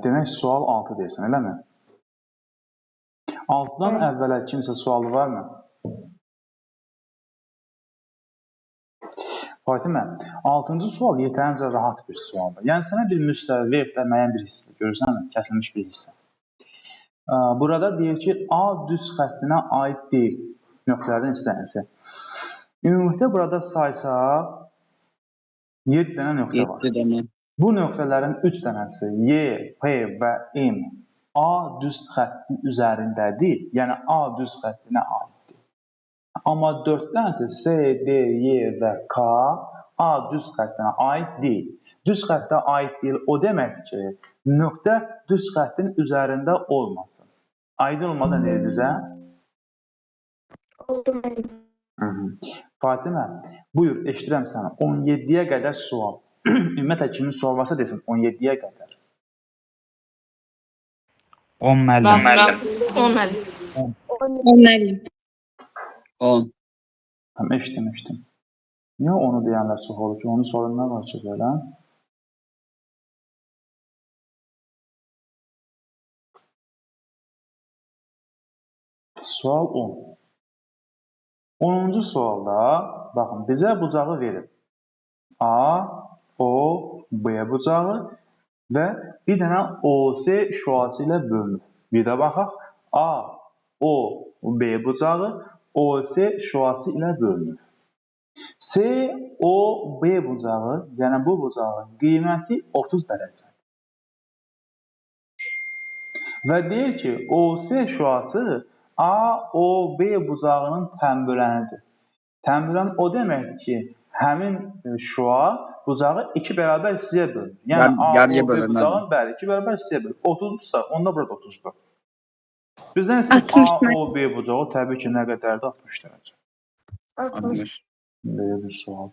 Demək, sual 6 deyirsən, eləmi? 6-dan əvvələ kimsə sualı varmı? Fatimə, 6-cı sual yetərincə rahat bir sualdır. Yəni, sənə bir müstəvi verib də müəyyən bir hissə, görürsənmi? Kəsilmiş bir hissə. Burada deyir ki, A düz xəttinə aid deyil. Nöqtələrdən istənilsə. Ümumilikdə burada saysaq 7 dənə nöqtə var. 7 dənə. Bu nöqtələrin 3 dənəsi Y, P və M A düz xəttin üzərindədir. Yəni, A düz xəttinə aiddir. Amma 4 dənəsi S, D, Y və K A düz xəttinə aid deyil. Düz xəttə aid deyil o demək ki, nöqtə düz xəttin üzərində olmasın. Aydın olmadan deyir bizə? Oldu müəllim. Fatimə, buyur, eşidirəm səni. 17-yə qədər sual. Ümumiyyətlə, kimin sual varsa desin, 17-yə qədər. 10 müəllim. 10 müəllim. 10 müəllim. 10. Tamam, eşitdim, eşitdim. Niyə onu deyənlər çox olur ki, onu sorun nə var ki, belə? Sual 10. 10-cu sualda, baxın, bizə bucağı verib. A, O, B bucağı və bir dənə OC şüası ilə bölünür. Bir də baxaq, A, O, B bucağı OC şüası ilə bölünür. C, O, B bucağı, yəni bu bucağın qiyməti 30 dərəcədir. Və deyir ki, OC şüası A, O, B bucağının tənbölənidir. Tənbölən o deməkdir ki, həmin şüa bucağı 2 bərabər hissəyə bölünür. Yəni, A, O, B bucağın, bəli, 2 bərabər hissəyə bölünür. 30-dursa, onda burada 30-dur. Bizdən istəyir A, O, B bucağı təbii ki, nə qədərdir? 60 dərəcə. 60. Belə bir sual.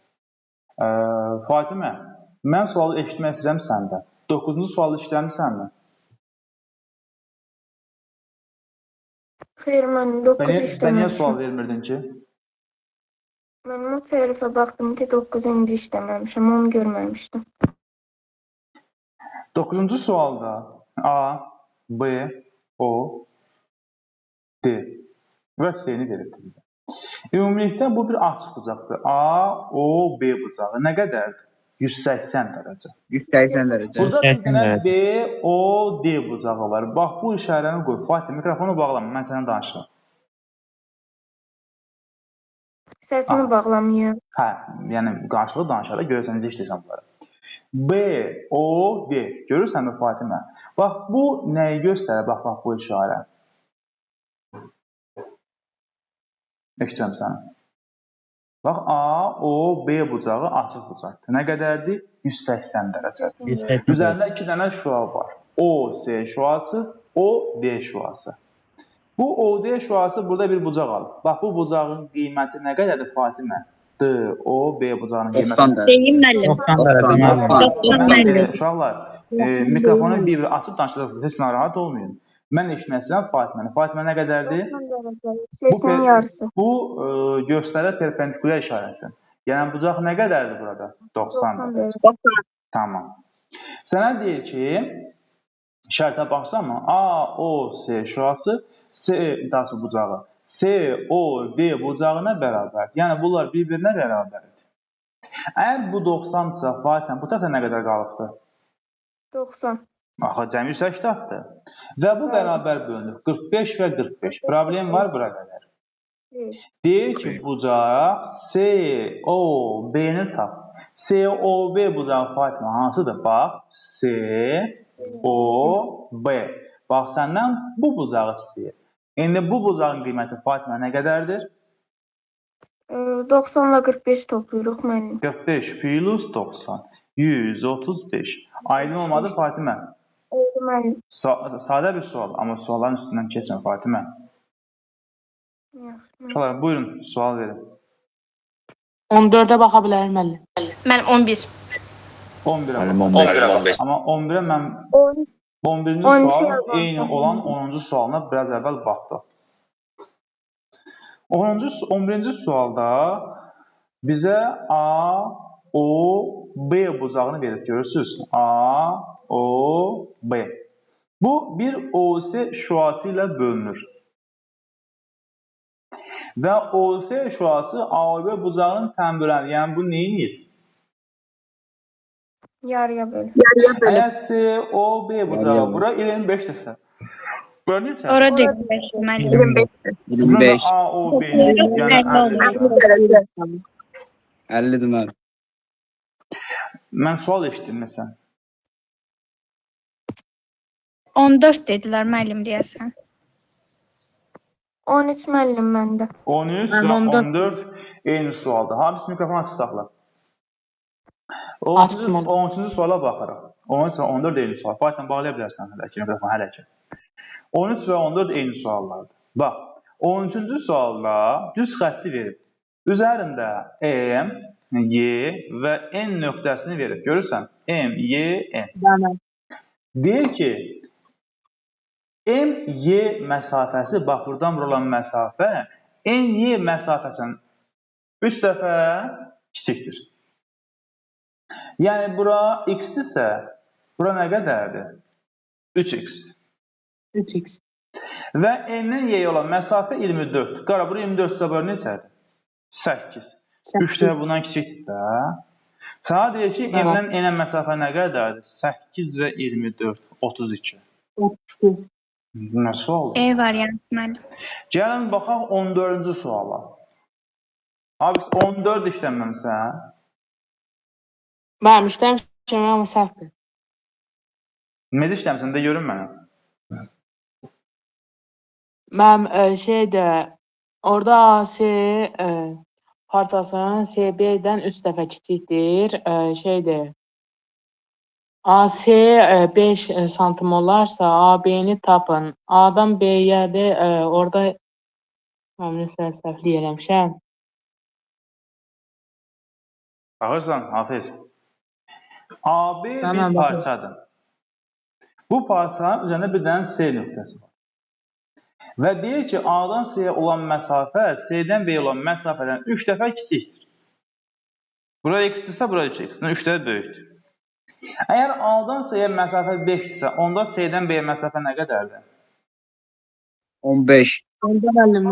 Fatimə, mən sualı eşitmək istəyirəm səndə. 9-cu sualı işləmisənmi? Xeyr, mən 9 işləməmişəm. Niyə sual vermirdin ki? Mən o tərifə baxdım ki, 9 indi işləməmişəm, onu görməmişdim. 9-cu sualda A, B, O, D və C-ni veribdir bizə. Ümumilikdə bu bir açıq bucaqdır. A, O, B bucağı nə qədərdir? 180 dərəcə. 180 dərəcə. Burada bir dənə B, O, D bucağı var. Bax, bu işarəni qoy. Fatih, mikrofonu bağlama, mən sənə danışıram. Səsimi bağlamayım. Hə, yəni qarşılıqlı danışaraq görürsən, necə işləyirsən bunları. B, O, D. Görürsənmi Fatimə? Bax, bu nəyi göstərir? Bax, bax, bu işarə. Eşidirəm səni. Bax, A, O, B bucağı açıq bucaqdır. Nə qədərdir? 180 dərəcədir. Üzərində 2 dənə şüa var. O, C şüası, O, D şüası. Bu O, D şüası burada bir bucaq alır. Bax, bu bucağın qiyməti nə qədərdir Fatimə? D, O, B bucağının qiyməti. 90 dərəcə. Deyim müəllim. 90 dərəcə müəllim. Uşaqlar, mikrofonu bir-bir açıb danışacaqsınız. Heç narahat olmayın. Mən eşitmək istəyirəm Fatiməni. Fatimə nə qədərdir? 90 dərəcə. Sesinin yarısı. Bu göstərir perpendikulyar işarəsi. Yəni bucaq nə qədərdir burada? 90 dərəcə. Tamam. Sənə deyir ki, şərtə baxsan mı? A, O, C şüası, C daha bucağı, C, O, D bucağına bərabərdir. Yəni bunlar bir-birinə bərabərdir. Əgər bu 90-dırsa, Fatimə, bu tərəfdə nə qədər qalıbdır? 90. Axı, cəmi 180-dir. Və bu bərabər bölünür. 45 və 45. Problem var bura qədər. Deyir ki, bucaq C, O, B-ni tap. C, O, B bucağı Fatimə hansıdır? Bax, C, O, B. Bax, səndən bu bucağı istəyir. İndi bu bucağın qiyməti Fatimə nə qədərdir? 90 ilə 45 toplayırıq müəllim. 45 plus 90. 135. Aydın olmadı Fatimə? Oldu müəllim. Sadə bir sual, amma sualların üstündən keçmə Fatimə. Uşaqlar, buyurun, sual verin. 14-ə baxa bilərəm müəllim. Mənim 11. 11-ə Mənim 11. Amma 11-ə mən 11-ci sual eyni olan 10-cu sualına biraz əvvəl baxdıq. 11-ci sualda bizə A, O, B bucağını verib, görürsünüz. A, O, B. bir OC şüası ilə bölünür. Və OC şüası AOB bucağının tənbürəni, yəni bu nə edir? Yarıya böl. Əgər COB bucağı bura 25-dirsə, bura neçədir? Ora 25 müəllim. Burada 25. AOB, yəni 50-dir. 50-dir müəllim. Mən sual eşitdim məsələn. 14 dedilər müəllim deyəsən. 13 müəllim məndə. 13 və Mən 14. 14 eyni sualdır. Hamısı mikrofon açıq saxla. Açıq müəllim. 13-cü suala baxırıq. 13 və 14 eyni sual. Python bağlaya bilərsən hələ ki, mikrofon hələ ki. 13 və 14 eyni suallardır. Bax, 13-cü sualda düz xətti verib. Üzərində M, Y və N nöqtəsini verib. Görürsən? M, Y, N. Bəli. Deyir ki, M, Y məsafəsi, bax buradan bura olan məsafə, N, Y məsafəsinin 3 dəfə kiçikdir. Yəni, bura x-dirsə, bura nə qədərdir? 3x. 3x. Və N-dən Y-yə olan məsafə 24. Qara, bura 24-sə, bura neçədir? 8. 3 dəfə bundan kiçikdir də. Sənə deyir ki, M-dən N-ə məsafə nə qədərdir? 8 və 24, 32. 32. Nə sualdır? E variantı müəllim. Gəlin baxaq 14-cü suala. Abi, 14 işlənməmisən. Müəllim işləmişəm amma səhvdir. Necə işləmisən də görün mənə. Mənim şeydə orada AC parçasının CB-dən 3 dəfə kiçikdir. Şeydir. AC 5 santim olarsa AB-ni tapın. A-dan B-yə də orada mən nəsə səhvlik eləmişəm. Baxırsan, Hafiz. AB bir Tamam, baxıram. parçadır. Bu parçanın üzərində bir dənə C nöqtəsi var. Və deyir ki, A-dan C-yə olan məsafə C-dən B-yə olan məsafədən 3 dəfə kiçikdir. Bura x-dirsə, bura 3x. 3 dəfə böyükdür. Əgər A-dan C-yə məsafə 5-dirsə, onda C-dən B-yə məsafə nə qədərdir? 15. Onda müəllim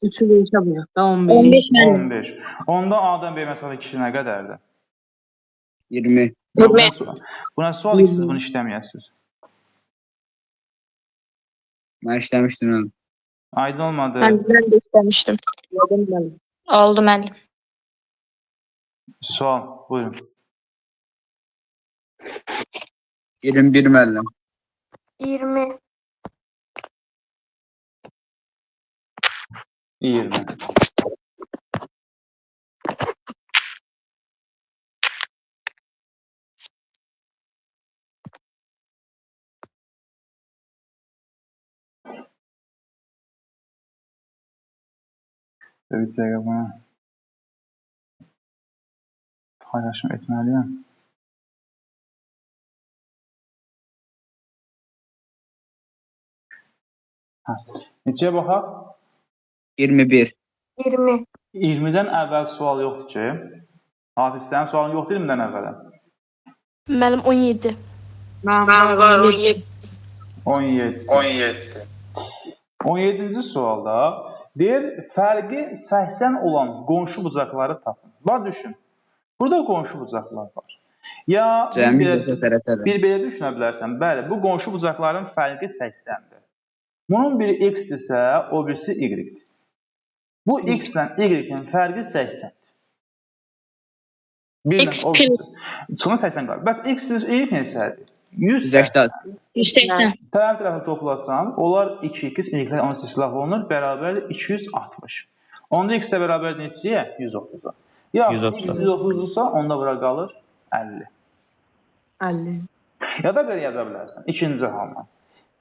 3-ü 5-ə bölək də 15. 15 müəllim. 15. Onda A-dan B-yə məsafə kişi nə qədərdir? 20. Bu nə sual ki, siz bunu işləməyəsiniz? Mən işləmişdim müəllim. Aydın olmadı. Mən də işləmişdim. Oldu müəllim. Sual, buyurun. 21 müəllim. 20. 20. Bir dəqiqə bunu paylaşım etməliyəm. Hə. Neçəyə baxaq? 21. 20. 20-dən əvvəl sual yoxdur ki. Hafiz, sənin sualın yoxdur 20-dən əvvələ. Mənim 17. Mənim var 17. 17. 17. 17-ci sualda deyir, fərqi 80 olan qonşu bucaqları tapın. Bax, düşün. Burada qonşu bucaqlar var. Ya bir belə düşünə bilərsən. Bəli, bu qonşu bucaqların fərqi 80-dir. Bunun biri x-dirsə, o birisi y-dir. Bu x ilə y-in fərqi 80-dir. X plus. Çıxını 80 qalır. Bəs x plus y neçədir? 180. 180. Tərəf tərəfə toplasam, onlar 2x, y-lər onun istislah olunur, bərabərdir 260. Onda x də bərabərdir neçəyə? 130-a. Ya x 130-dursa, onda bura qalır 50. 50. Ya da belə yaza bilərsən, ikinci halda.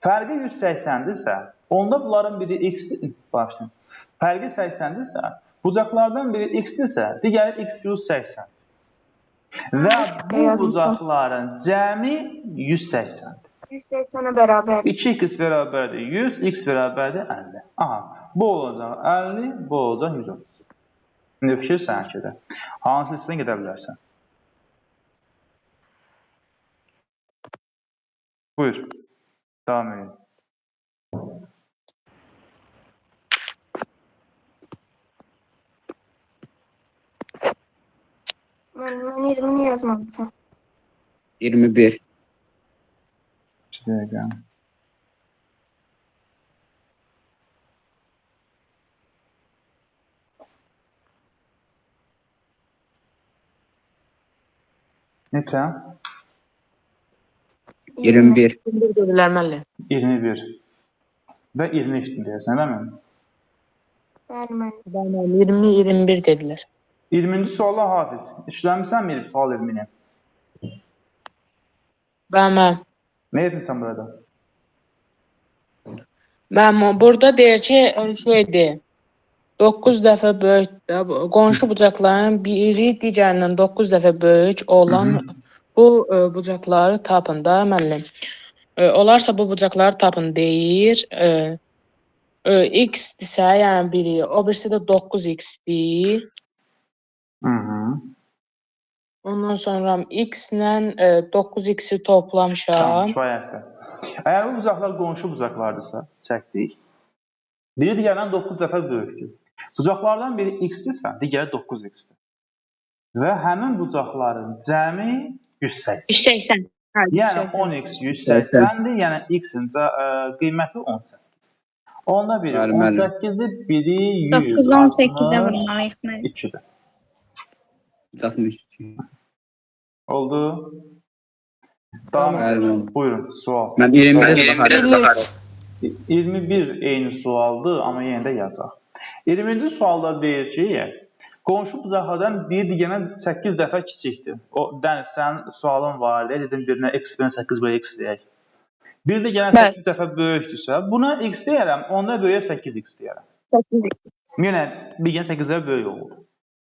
Fərqi 180-dirsə, onda bunların biri x-dir, bağışlayın. Fərqi 80-dirsə, bucaqlardan biri x-dirsə, digəri x plus 80. Və bu bucaqların cəmi 180-dir. 180-ə bərabərdir. 2x bərabərdir 100, x bərabərdir 50. Aha, bu olacaq 50, bu olacaq 130. İndi fikir səninkidir. Hansı hissədən gedə bilərsən? Buyur. Davam edin. Müəllim, mən 20-ni yazmamışam. 21. Bir dəqiqə. Neçə? 21. 21 dedilər müəllim. 21. Və 22 deyəsən, eləmi? Bəli, müəllim. Bəli müəllim, 20, 21 dedilər. 20-ci suala Hafiz. İşləmisən mi sual 20-ni? Bəli müəllim. Nə etmisən burada? Müəllim, burada deyir ki, şeydir. 9 dəfə böyükdür. Qonşu bucaqların biri digərindən 9 dəfə böyük olan bu bucaqları tapın da müəllim. Olarsa bu bucaqları tapın deyir. X-dirsə, yəni biri, o birisi də 9x-dir. Ondan sonra x ilə 9x-i toplamışam. Tamam, kifayətdir. Əgər bu bucaqlar qonşu bucaqlardırsa, çəkdik. Biri digərindən 9 dəfə böyükdür. Bucaqlardan biri x-dirsə, digəri 9x-dir. Və həmin bucaqların cəmi 180. 180. Yəni 10x 180-dir, yəni x-in qiyməti 18. Onda biri 18-dir, biri 9-u 18-ə vurmalıyıq müəllim. 162-dir. 162. Oldu. Tamam. Buyurun, sual. Mən 21-ə baxarım. 21 eyni sualdır, amma yenə də yazaq. 20-ci sualda deyir ki, qonşu bucaqlardan biri digərinə 8 dəfə kiçikdir. O, Dəniz, sənin sualın var idi, dedim birinə x, birinə 8, buna x deyək. Bir digərinə 8 dəfə böyükdürsə, buna x deyərəm, onda böyüyə 8x deyərəm. 8x. Yenə digərinə 8 dəfə böyük olur.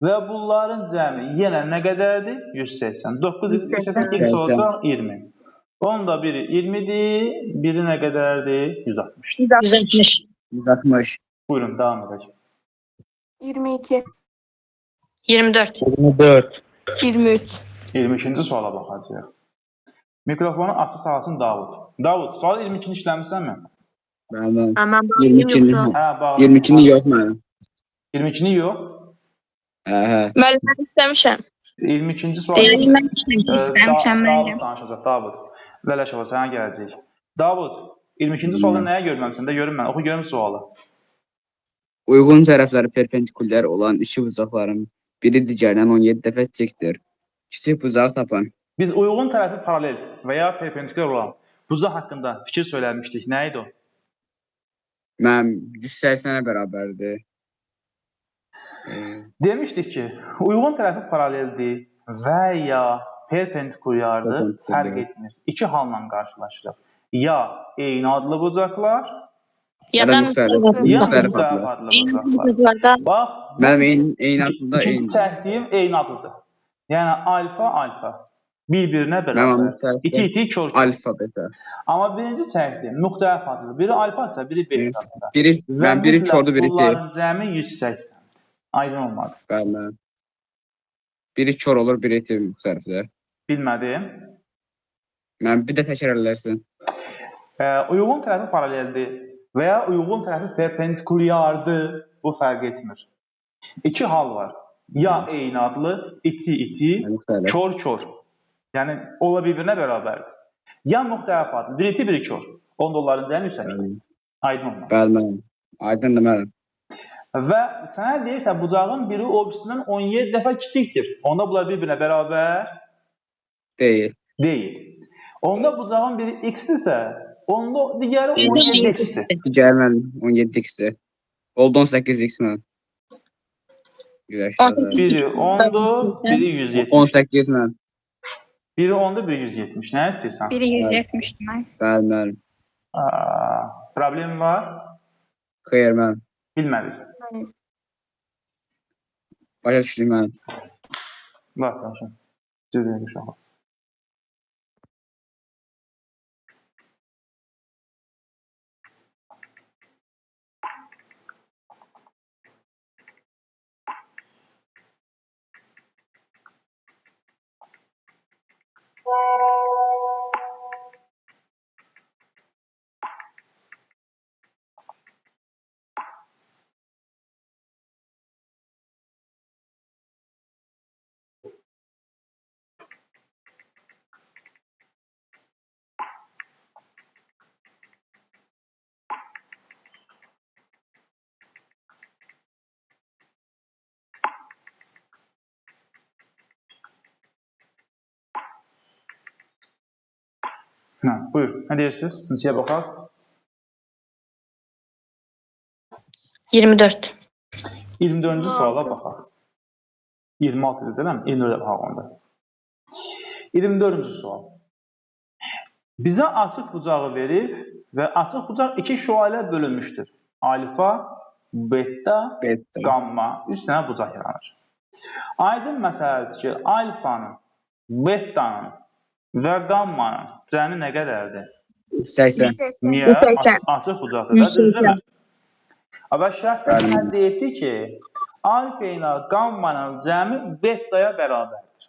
Və bunların cəmi yenə nə qədərdir? 180. 9 180 x olacaq 20. Onda biri 20-dir, biri nə qədərdir? 160. 160. 160. Buyurun, davam edək. 22. 24. 24. 23. 22-ci suala baxacağıq. Mikrofonu açıq sağlasın Davud. Davud, sual 22-ni işləmisənmi? Bəli. Mən bağlayım 22-ni. yoxsa? Hə, bağlayım. 22-ni yox mənim. 22-ni yox. Hə. Müəllim, mən işləmişəm. 22-ci sual. Deyir, mən işləmişəm Davud müəllim. danışacaq, Davud. Vələşova, sənə gələcək. Davud, 22-ci sualda nəyə görməmsən də görüm mən. Oxu görüm sualı. Uyğun tərəfləri perpendikulyar olan iki bucaqların biri digərindən 17 dəfə kiçikdir. Kiçik bucağı tapın. Biz uyğun tərəfi paralel və ya perpendikulyar olan bucaq haqqında fikir söyləmişdik. Nə idi o? Mənim 180-ə bərabərdir. Demişdik ki, uyğun tərəfi paraleldir və ya perpendikulyardır, fərq etmir. İki halla qarşılaşırıq. Ya eyni adlı bucaqlar, Ya da müxtəlif ya adlı. müxtəlif adlı Eyni bucaqlar. bucaqlarda Bax, Mənim eyni adlı da ikinci eyni. çəkdiyim eyni adlıdır. Yəni alfa alfa bir-birinə Mənim bərabər. müxtəlif İti iti kör kör. alfa beta. Amma birinci çəkdiyim müxtəlif adlıdır. Biri alfadırsa, biri betadır. Biri Və mən biri mütləq kordur, biri iti. bunların cəmi 180. Aydın olmadı. Bəli. Biri kor olur, biri iti müxtəlifdir. Bilmədim. Mən bir də təkrar eləərsən. Uyğun tərəfi paraleldir və ya uyğun tərəfi perpendikulyardır. Bu fərq etmir. İki hal var. Ya eyni adlı, iti iti, Müxtəlif. kor kor. Yəni onlar bir-birinə bərabərdir. Ya müxtəlif adlı, biri iti, biri kor. Onda onların cəmi 180. Aydın olmalı. Bəli, mənim. Aydındır mənim. Və sənə deyirsə bucağın biri o birisindən 17 dəfə kiçikdir. Onda bunlar bir-birinə bərabər Deyil. deyil. Onda bucağın biri x-dirsə, onda digəri 17x-dir. Digəri mənim 17x-dir. Oldu 18x mənim. Güləşdə. Biri 10-dur, biri 170. 18 mənim. Biri 10-dur, biri 170. Nə istəyirsən? Biri 170 demək. Bəli, mənim. Problem var? Xeyr mənim. Bilmədik. Başa düşdüm mənim. Var, danışın. Ciddi uşaqlar. Hə, buyur. Nə deyirsiniz? Neçəyə baxaq? 24. 24-cü suala baxaq. 26 dediniz, eləmi? 24-ə baxaq onda. 24-cü sual. Bizə açıq bucağı verib və açıq bucaq iki şüa ilə bölünmüşdür. Alfa, beta, Beta. qamma. 3 dənə bucaq yaranır. Aydın məsələdir ki, alfanın, betanın və qammanın cəmi nə qədərdir? 180. 180. Niyə? 180. Açıq bucaqdır da, düzdürmü? Və şərtdə Bəli. sənə deyibdi ki, alfa ilə qammanın cəmi betaya bərabərdir.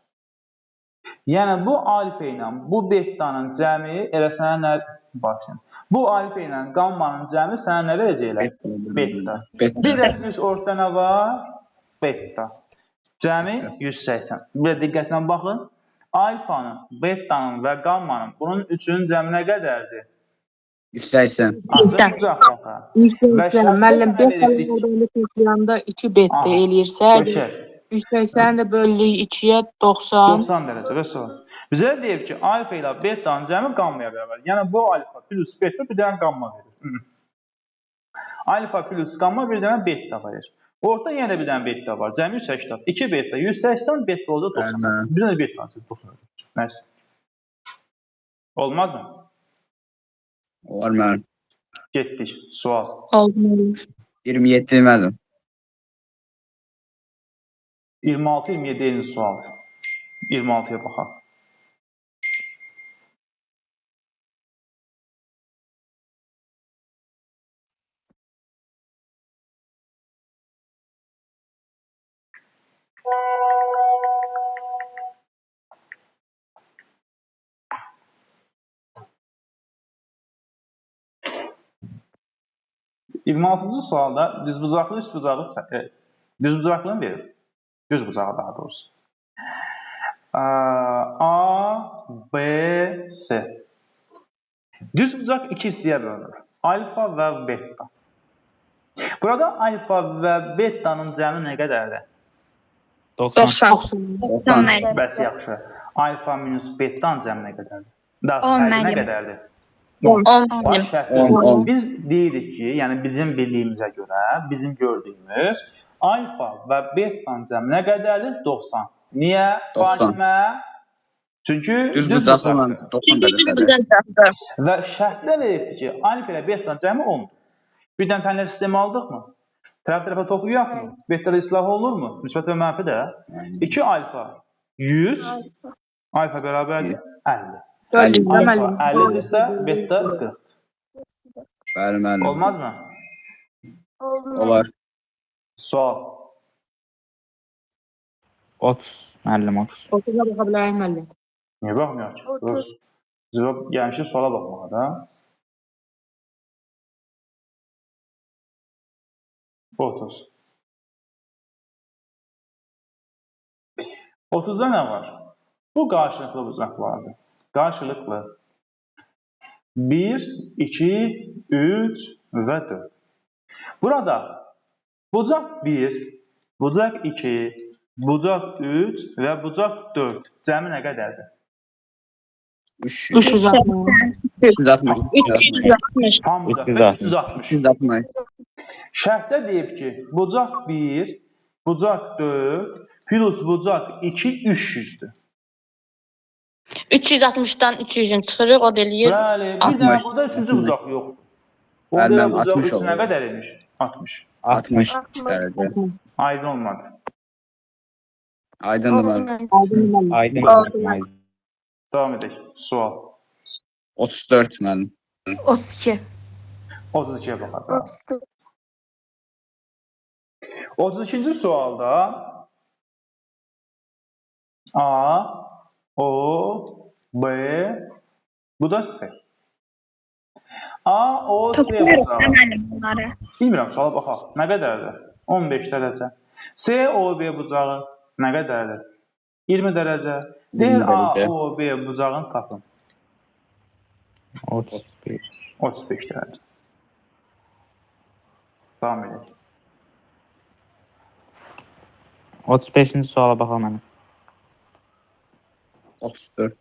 Yəni bu alfa ilə bu betanın cəmi elə sənə nə başlayın. Bu alfa ilə qammanın cəmi sənə nə verəcəklər? Beta. Beta. Bir də plus ortada nə var? Beta. Cəmi 180. Bir də diqqətlə baxın. Alfanın, betanın və qammanın bunun üçünün cəmi nə qədərdir? 180. Açıq bucaqda. Və şərtdə Müəllim, sənə beta veribdi ki, oranı toplayanda 2 beta Aha. eləyirsə, Qəşəng. 180 də bölürük 2-yə 90. 90 dərəcə və salam. Bizə deyib ki, alfa ilə betanın cəmi qammaya bərabər. Yəni bu alfa plus beta bir dənə qamma verir. Alfa plus qamma bir dənə beta verir. Orta yenə də bir dənə beta var. Cəmi 180. 2 beta 180, beta olacaq 90. Bəli. Bizə də beta 90. Nəsə. Olmaz mı? Olar müəllim. Getdik. Sual. Oldu müəllim. 27 müəllim. 26 27 eyni sualdır. 26-ya baxaq. ...26-cı sualda düzbucaqlı üçbucağı düzbucaqlını verir. Düz bucağı daha doğrusu. A, B, C. Düz bucaq iki hissəyə bölünür. Alfa və beta. Burada alfa və betanın cəmi nə qədərdir? 90. 90. 90. 90. müəllim. Bəs yaxşı. Alfa minus betanın cəmi nə qədərdir? Daha 10 fərqi nə müəllim. qədərdir? 10 Bax, müəllim. şərtdə 10, 10. Biz deyirik ki, yəni bizim bildiyimizə görə, bizim gördüyümüz alfa və betanın cəmi nə qədərdir? 90. Niyə? 90. Fatimə? Çünki Düz bucaqlı olan bucaqdır. 90 dərəcədir. Və şərtdə veribdir ki, alfa ilə betanın cəmi 10-dur. Bir dənə tənlər sistemi aldıqmı? Tərəf tərəfə toplayaq mı? Beta islah olunurmu? Müsbət və mənfi də. 2 alfa 100, alfa bərabərdir 50. 50 Alfa müəllim. 50-dirsə, beta 40. Bəli müəllim. Olmaz mı? Oldu müəllim. Olar. Sual. 30 müəllim 30. 30-a baxa bilərik müəllim. Niyə baxmıyor ki? 30. Cavab gəlmişik suala baxmağa da. 30. 30-da nə var? Bu qarşılıqlı bucaqlardır. Qarşılıqlı. 1, 2, 3 və 4. Burada bucaq 1, bucaq 2, bucaq 3 və bucaq 4 cəmi nə qədərdir? 300. 360. 360. 360. Tam bucaq 360. 360. 360. Şərtdə deyib ki, bucaq 1, bucaq 4 plus bucaq 2 300-dür. 360-dan 300-ünü çıxırıq, o da eləyir. Bəli, bir dənə 60. burada üçüncü bucaq yoxdur. O Bəli, belə müəllim, bucaq 60 3 nə olur. qədər imiş? 60. 60 60. dərəcə. Aydın olmadı. Aydındır Oldu müəllim. müəllim. Oldu müəllim. Aydın Oldu. müəllim. Davam edək. Sual. 34 müəllim. 32. 32-yə baxacaq. 32. 32-ci sualda A, O, B, bu da C. A, O, C Toplayırıq da bucağı. müəllim bunları. Bilmirəm, suala baxaq. Nə qədərdir? 15 dərəcə. C, O, B bucağı nə qədərdir? 20 dərəcə. Deyir 20 A, dərəcə. O, B bucağını tapın. 35. 35 dərəcə. Davam edək. 35-ci suala baxaq müəllim. 34.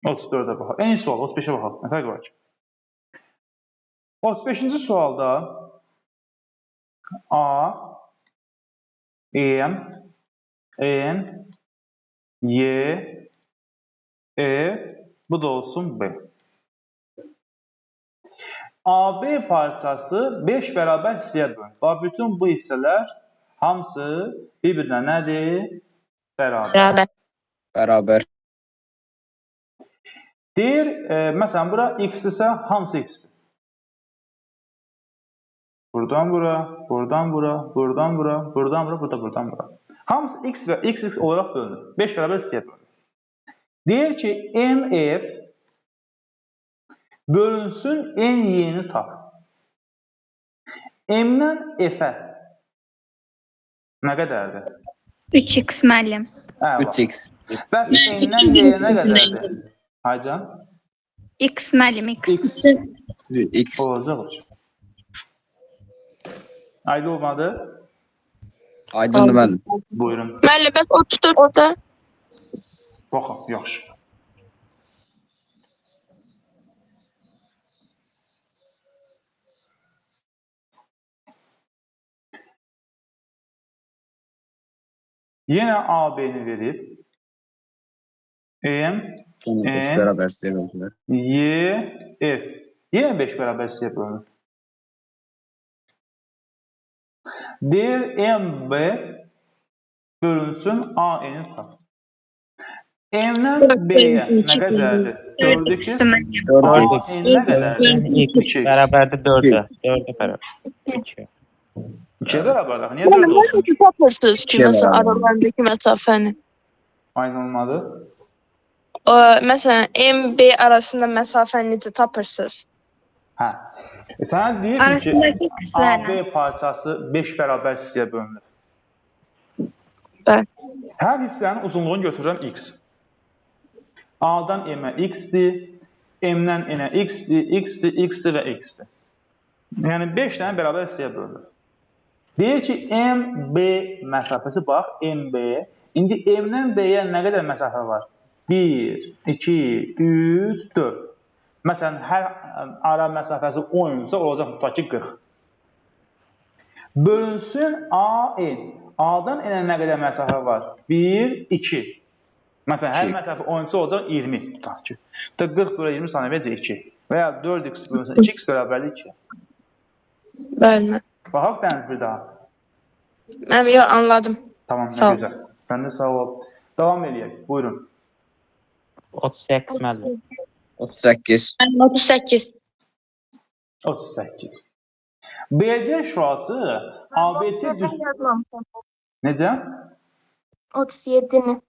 34-ə baxaq. Eyni sual, 35-ə baxaq. Nə fərqi var ki? 35-ci sualda A, M, N, Y, E, bu da olsun B. AB parçası 5 bərabər hissəyə bölünür. Bax, bütün bu hissələr hamısı bir-birinə nədir? Bərabər. Bərabər. Bərabər. Deyir, məsələn, bura x-dirsə, hamısı x-dir. Buradan bura, buradan bura, buradan bura, buradan bura, burada, buradan bura. Hamısı x və x, x olaraq bölünür. 5 bərabər hissəyə bölünür. Deyir ki, MF bölünsün NY-ni tap. M-dən F-ə nə qədərdir? 3x müəllim. Əla. 3x. Bəs N-dən Y-yə nə qədərdir? Aycan? X müəllim, x. X. X. Olacaq. Aydın olmadı? Aydındır müəllim. Buyurun. Müəllim, bəs 34-də Baxın, yaxşı. Yenə AB-ni verib. M, Sonra 5 N, bərabər hissəyə bölünür. Y, F. Yenə 5 bərabər hissəyə bölünür. Deyir MB bölünsün AN-i tap. M-dən B-yə nə qədərdir? 4x. 4x müəllim. 4x. AN nə qədərdir? 2x. Bərabərdir 4-ə. 4-ə bərabər. 2. 2-yə bərabərdir. Axı, Niyə 4 Müəllim, olsun? necə tapırsınız ki, İkiyə məsələn, bərabər. aralarındakı məsafəni? Aydın olmadı. O, məsələn, MB arasında məsafəni necə tapırsınız? Hə. Sənə deyirdim ki, Arasındakı x-lərlə. AB parçası 5 bərabər hissəyə bölünür. Bəli. Hər hissənin uzunluğunu götürürəm x. A-dan M-ə x-dir, M-dən N-ə x-dir, x-dir, x-dir və x-dir. Yəni 5 dənə bərabər hissəyə bölünür. Deyir ki, MB məsafəsi bax, MB. İndi M-dən B-yə nə qədər məsafə var? 1, 2, 3, 4. Məsələn, hər ara məsafəsi 10 isə olacaq tutaq ki, 40. Bölünsün AN. A-dan N-ə nə qədər məsafə var? 1, 2. Məsələn, hər 2x. məsafə 10 isə olacaq 20 tutaq ki. Da 40 bölə 20 saniyə verəcək 2. Və ya 4x bölünsün 2x bərabərdir 2. Bəli. müəllim. Baxaq Dəniz bir daha. Müəllim, yox, anladım. Tamam, nə Sağ ol. gözəl. Sən də sağ ol. Davam eləyək. Buyurun. 38 müəllim. 38. Müəllim 38. 38. BD şüası ABC düz... Yazmamışam. Necə? 37-ni.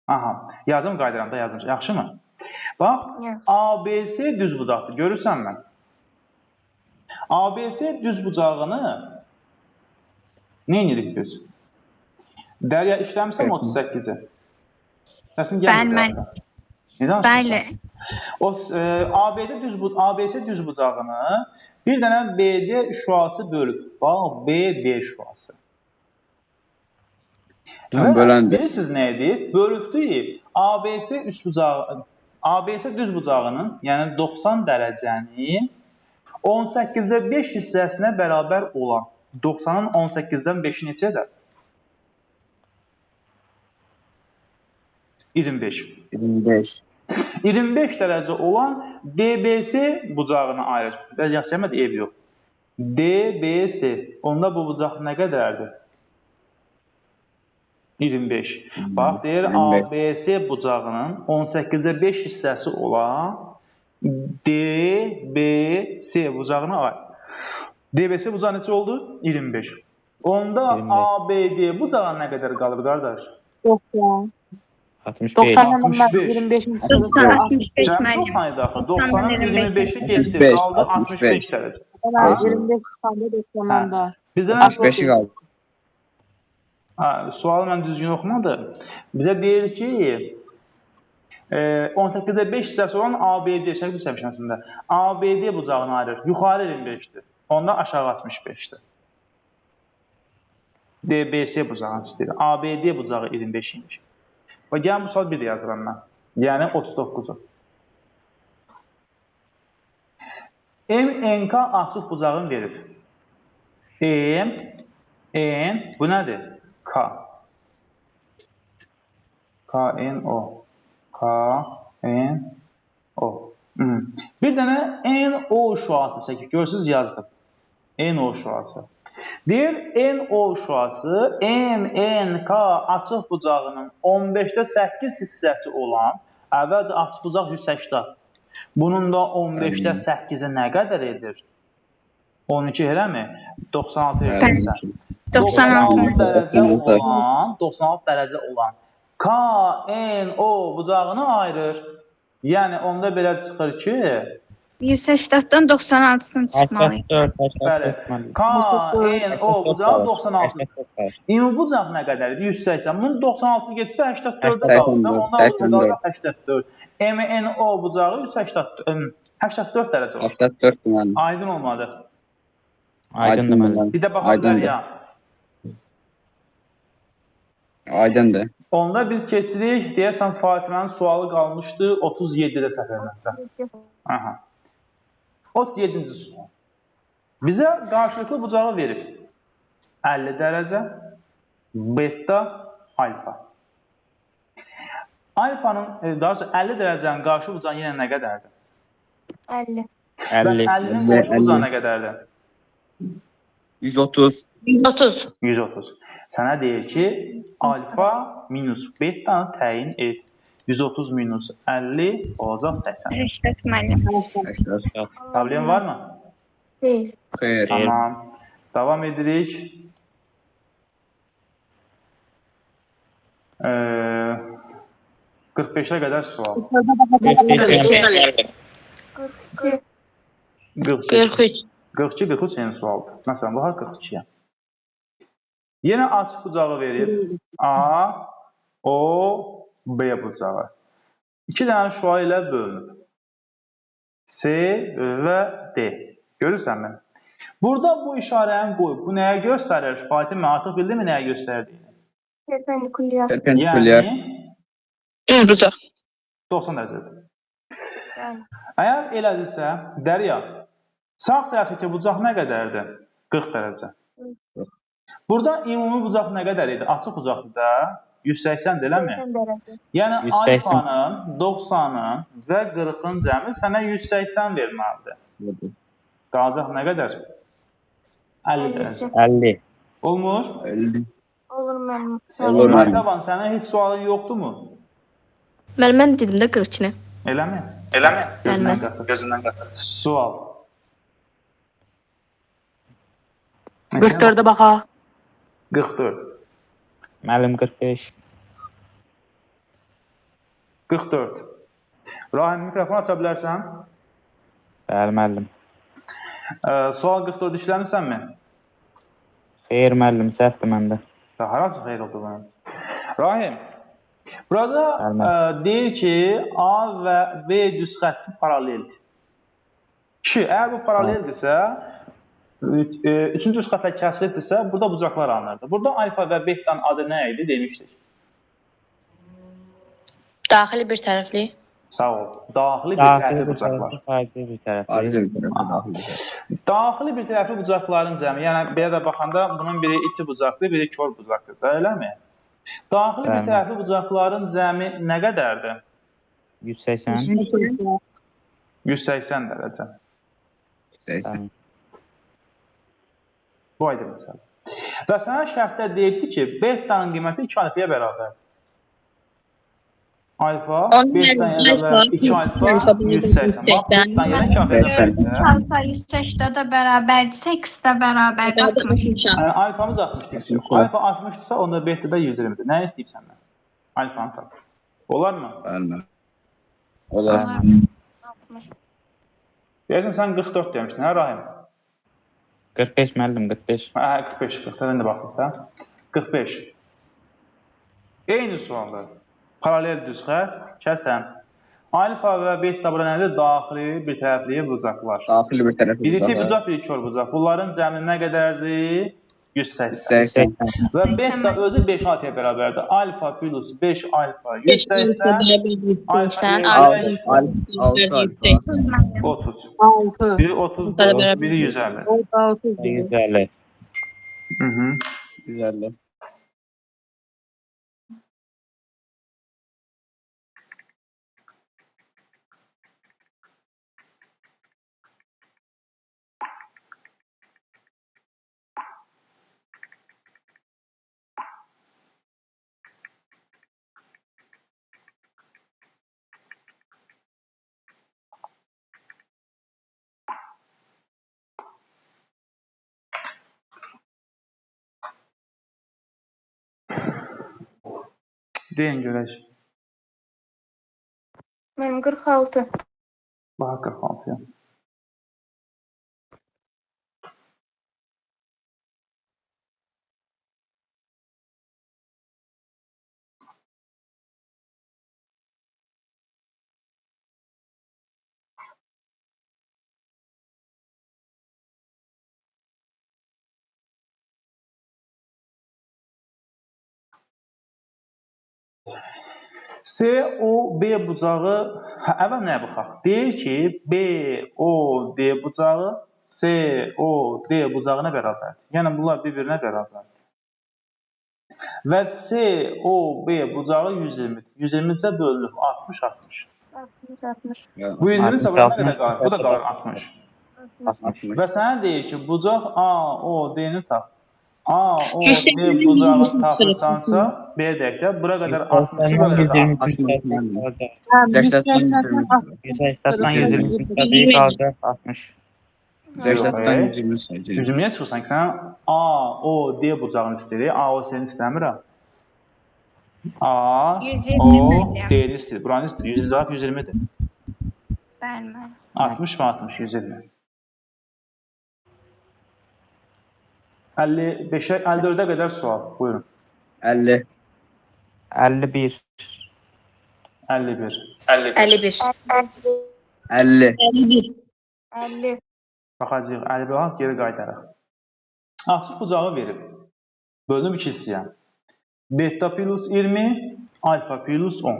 Aha, yazım qaydıram da yazım. Yaxşımı? Bax, Yaxşı. ABC düz bucaqdır. Görürsənmi? ABC düz bucağını nə edirik biz? Dərya işləmisən 38-i? Səsin Bəli, gəlmir. müəllim. Nə danışırsan? Bəli. O ABD düz bu ABC düz bucağını bir dənə BD şüası bölüb. Bax, BD şüası. Tam Və böləndir. Bilirsiniz nə edir? Bölübdür ABC üst bucağı ABC düz bucağının, yəni 90 dərəcənin 18-də 5 hissəsinə bərabər olan 90-ın 18-dən 5-i neçə edər? 25. 25. 25 dərəcə olan DBC bucağına ayırır. Bəzi yaxşı eləmədi, eybi yox. DBC. Onda bu bucaq nə qədərdir? 25. Bax, deyir 25. ABC bucağının 18-də 5 hissəsi olan DBC bucağına ayırır. DBC bucağı neçə oldu? 25. Onda 25. ABD bucağı nə qədər qalır qardaş? 90. 65. 90 65. 25-in 90, 65 Cəmi müəllim. 90 idi axı. 90-ın 25-i getdi, 65, qaldı 65 65. dərəcə. 25 çıxanda 90-dan da. Bizə 65-i qaldı. Ha, sualı mən düzgün oxumadım. Bizə deyir ki, 18-də 5 hissəsi olan ABD, şərq düşəmişəm əslində. ABD bucağını ayırır. Yuxarı 25-dir. Onda aşağı 65-dir. DBC bucağını istəyir. ABD bucağı 25 imiş. Və gəlin bu sual bir də yazıram mən. Yəni 39-u. MNK açıq bucağını verib. M, N, bu nədir? K. K, N, O. K, N, O. Bir dənə N, O şüası çəkib. Görürsünüz, yazdım. N, O şüası. Deyir, N, O şüası M, N, K açıq bucağının 15-də 8 hissəsi olan, əvvəlcə açıq bucaq 180. Bunun da 15-də 8-i nə qədər edir? 12 eləmi? 96 edirsə. 96. 96 dərəcə olan, 96 dərəcə olan K, N, O bucağını ayırır. Yəni onda belə çıxır ki, 180-dan 96-sını çıxmalıyıq. 84, bəli, 84 müəllim. K, N, O bucağı 96. 84. İmi bucaq nə qədərdir? 180. Bunun 96 getsə 84-də qalır. 84, Ondan 84. 84. M, N, O bucağı 184, 84 dərəcə olur. 84 müəllim. Aydın olmadı. Aydındır müəllim. Bir də baxa Aydındır. bilər ya. Aydındır. Onda biz keçirik. Deyəsən Fatimənin sualı qalmışdı 37-də səhv eləmirəmsə. Aha. 37-ci sual. Bizə qarşılıqlı bucağı verib. 50 dərəcə, beta, alfa. Alfanın, daha doğrusu 50 dərəcənin qarşı bucağı yenə nə qədərdir? 50. Bəs 50. 50-nin qonşu 50. bucağı nə qədərdir? 130. 130. 130. Sənə deyir ki, alfa minus betanı təyin et. 130 minus 50 olacaq 80. 84 müəllim. 84. Problem varmı? Deyil. Xeyr. Tamam. Davam edirik. Ee, 45-ə qədər sual. 45. 42. 42. 43. 42, 43 eyni sualdır. Məsələn, bu 42-yə. Yenə açıq bucağı verib. A, O, B bucağı. İki dənə şüa ilə bölünüb. C və D. Görürsənmi? Burada bu işarəni qoyub. Bu nəyə göstərir? Fatimə, artıq bildinmi nəyə göstərdiyini? Perpendikulyar. Perpendikulyar. Yəni Düz bucaq. 90 dərəcədir. Bəli. Əgər elədirsə, Dərya, sağ tərəfdəki bucaq nə qədərdir? 40 dərəcə. Burada ümumi bucaq nə qədər idi? Açıq bucaqdır da. 180-dir, eləmi? 80 dərəcə. Yəni 180. alfanın, 90-ın və 40-ın cəmi sənə 180 verməlidir. Qalacaq nə qədər? 50 dərəcə. 50. Olmur? 50. Olur müəllim. Olur müəllim. Maytaban, sənin heç sualın yoxdurmu? Müəllim, mən dedim də 42-ni. Eləmi? Eləmi? Gözündən Bəli. qaçır. Gözündən qaçır. Sual. 44-ə baxaq. 44. Müəllim 45. 44. Rahim, mikrofon aça bilərsən? Bəli müəllim. Sual 44 işləmisənmi? Xeyr müəllim, səhvdir məndə. Da, harası xeyir oldu bunun? Rahim, burada Bəli. deyir ki, A və B düz xətti paraleldir. 2, əgər bu paraleldirsə, üçüncü düz xəttlə kəsilirdirsə, burada bucaqlar alınırdı. Burada alfa və betanın adı nə idi demişdik. Daxili bir tərəfli. Sağ ol. Daxili bir Daxili tərəfli bir bucaqlar. tərəfli, xarici bir tərəfli. Xarici bir tərəfli, daxili bir tərəfli. Daxili bir tərəfli bucaqların cəmi, yəni belə də baxanda bunun biri iti bucaqdır, biri kor bucaqdır da, eləmi? Daxili bir Bəli. tərəfli bucaqların cəmi nə qədərdir? 180. 180 dərəcə. 80. Bu aydın məsələ. Və sənə şərtdə deyibdi ki, betanın qiyməti 2 alfaya bərabərdir. Alfa, Onun beta alfa, bərabər 2 alfa, alfa, 180. Bax, betanın yerinə 2 alfaya bərabərdir. 3 alfa 180 da bərabərdirsə, x də bərabərdir 60. Yəni, alfamız 60-dır. 60. Alfa 60-dırsa, onda beta da 120-dir. Nə istəyib səndən? Alfanı tap. Olar mı? Bəli. Olar. 60. Deyəsən sən 44 demişdin, hə Rahim? 45 müəllim, 45. Hə, 45, 44 indi baxdıq da. 45. Eyni sualdır. Paralel düz xətt kəsən. Alfa və beta bura nədir? Daxili bir tərəfli bucaqlar. Daxili bir tərəfli Biri iti bucaqlar. bucaq, biri kor bucaq. Bunların cəmi nə qədərdir? 180. 180. Və beta özü 5 alfaya bərabərdir. Alfa plus 5 alfa 180. Alfa 6 6 alfa. 30. 6. Biri 34, biri 150. O da 30. 150. Hı -hı. 150. Deyin görək. Mənim 46. Bax 46-ya. C, O, B bucağı, hə, əvvəl nəyə baxaq? Deyir ki, B, O, D bucağı C, O, D bucağına bərabərdir. Yəni, bunlar bir-birinə bərabərdir. Və C, O, B bucağı 120-dir. 120-cə bölünüb 60, 60. 60, 60. Bu 120 isə bura nə qədər qalır? Bu da qalır 60. 60. Və sənə deyir ki, bucaq A, O, D-ni tap. A, O, D 180-dən bucağını 123 tapırsansa, belə deyək də, bura qədər 60-ı, bura qədər 60. 180-dən 180-dən 120 qalacaq 60. 180-dən 120 sayacaq. 120-yə çıxırsan ki, sən A, O, D bucağını istəyirik. A, O, C-ni istəmirəm. A, 120 O, müəllim. D-ni istəyir. Buranı istəyir. 120 cavab 120-dir. Bəli, müəllim. 60 və 60, 120. 55-ə, 54-ə qədər sual. Buyurun. 50. 51. 51. 51. 50. 50. Baxacağıq. 51 alaq, geri qaytaraq. Açıq bucağı verib. Bölünüb iki hissəyə. Beta plus 20, alfa plus 10.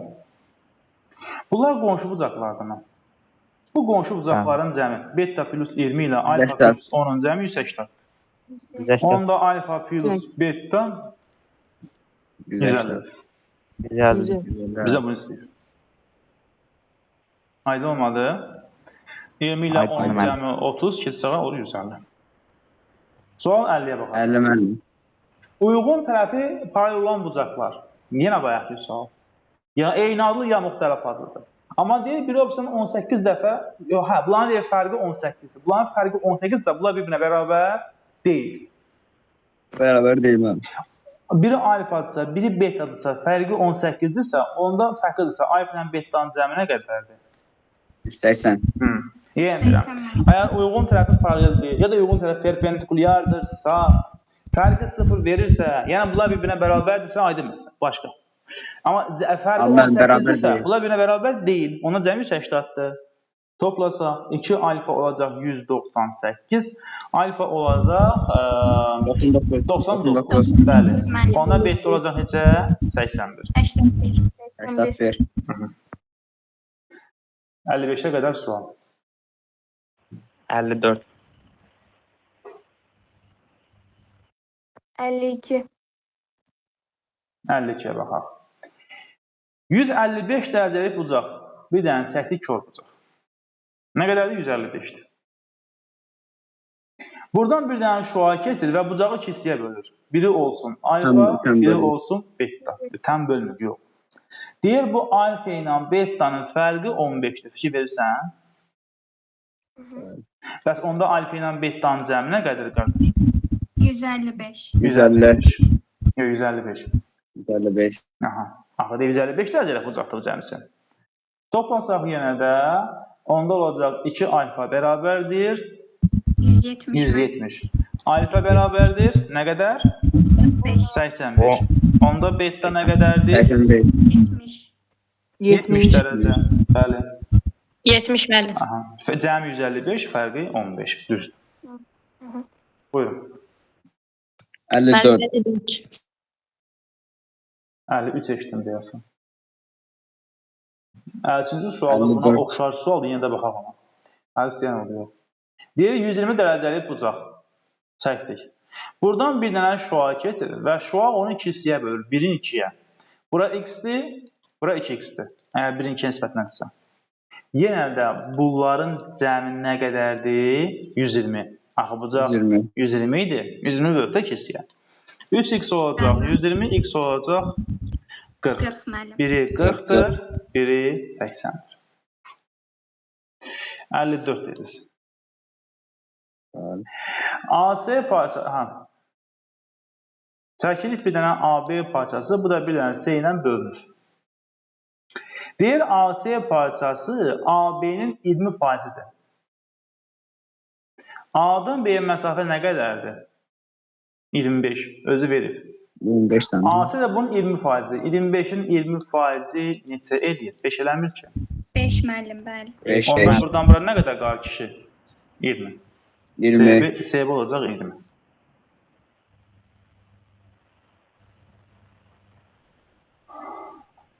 Bunlar qonşu bucaqlardır. Mən. Bu qonşu bucaqların cəmi beta plus 20 ilə alfa 180. plus 10-un cəmi 180. 180. Onda alfa plus beta 180. 150. 150. Bizə bunu istəyir. Aydın olmadı. 20 ilə Aydın 10 olmadı. cəmi 30, keçsə olur 150. Sual 50-yə baxaq. 50 müəllim. Uyğun tərəfi paralel olan bucaqlar. Yenə bayaqki sual. Ya eyni adlı, ya müxtəlif adlıdır. Amma deyir, biri opsiyon 18 dəfə, yox, hə, bunların deyir fərqi 18-dir. Bunların fərqi 18-dirsə, bunlar bir-birinə bərabər deyil. Bərabər deyil müəllim. Biri alfadırsa, biri betadırsa, fərqi 18-dirsə, onda fərqlidirsə, alfa ilə betanın cəmi nə qədərdir? 180. Yenə deyirəm. 80 müəllim. Əgər uyğun tərəfi paraleldir, ya da uyğun tərəf perpendikulyardırsa, fərqi 0 verirsə, yəni bunlar bir-birinə bərabərdirsə, aydın məsələ, başqa. Amma fərqi Amma bərabər 18-dirsə, deyil. bunlar bir-birinə bərabər deyil. Ona cəmi 180-dir. Toplasaq 2 alfa olacaq 198, alfa olacaq 99. 99. Bəli. Müəllim. Onda beta olacaq neçə? 81. 81. 81. 55-ə qədər sual. 54. 52. 52-yə baxaq. 155 dərəcəlik bucaq. Bir dənə çəkdik kor bucaq. Nə qədərdir? 155-dir. Buradan bir dənə şüa keçir və bucağı iki hissəyə bölür. Biri olsun alfa, Təm biri bölür. olsun beta. Təm bölmür, yox. Deyir, bu alfa ilə betanın fərqi 15-dir. Fikir verirsən? Bəs onda alfa ilə betanın cəmi nə qədərdir qardaş? 155. 150. Yox, 155. 155. Aha. Axırda 155 dərəcəlik bucaqdır bu cəmisi. Toplasaq yenə də onda olacaq 2 alfa bərabərdir 170 müəllim. 170. Alfa bərabərdir nə qədər? 5. 85. Onda beta nə qədərdir? 85. 70. 70 dərəcə. Bəli. 70 müəllim. Aha. Cəmi 155, fərqi 15. Düzdür. Buyurun. 54. Müəllim, 53. 53 eşitdim deyəsən. 53-cü sualda buna 54. oxşar sualdır, yenə də baxaq ona. 53 deyən oldu, yox. Deyir 120 dərəcəlik bucaq çəkdik. Buradan bir dənə şüa keçir və şüa onu iki hissəyə bölür. 1-in 2-yə. Bura x-dir, bura 2x-dir. Əgər 1-in 2-yə nisbətindəndirsə. Yenə də bunların cəmi nə qədərdir? 120. Axı bucaq 120. 120 idi. 120 bölüb də iki hissəyə. 3x olacaq, 120, x olacaq 40. 40 müəllim. Biri 40-dır, biri 80-dir. 54 dediniz. Bəli. AC parçası, ha. Çəkilik bir dənə AB parçası, bu da bir dənə C ilə bölünür. Deyir AC parçası AB-nin 20%-dir. A-dan B-yə məsafə nə qədərdir? 25, özü verib. 25 santim. AC də bunun 20%-dir. 25-in 20%-i neçə eləyir? 5 eləmir ki. 5 müəllim, bəli. 5, Ondan 5. buradan bura nə qədər qalır kişi? 20. 20. CB olacaq 20.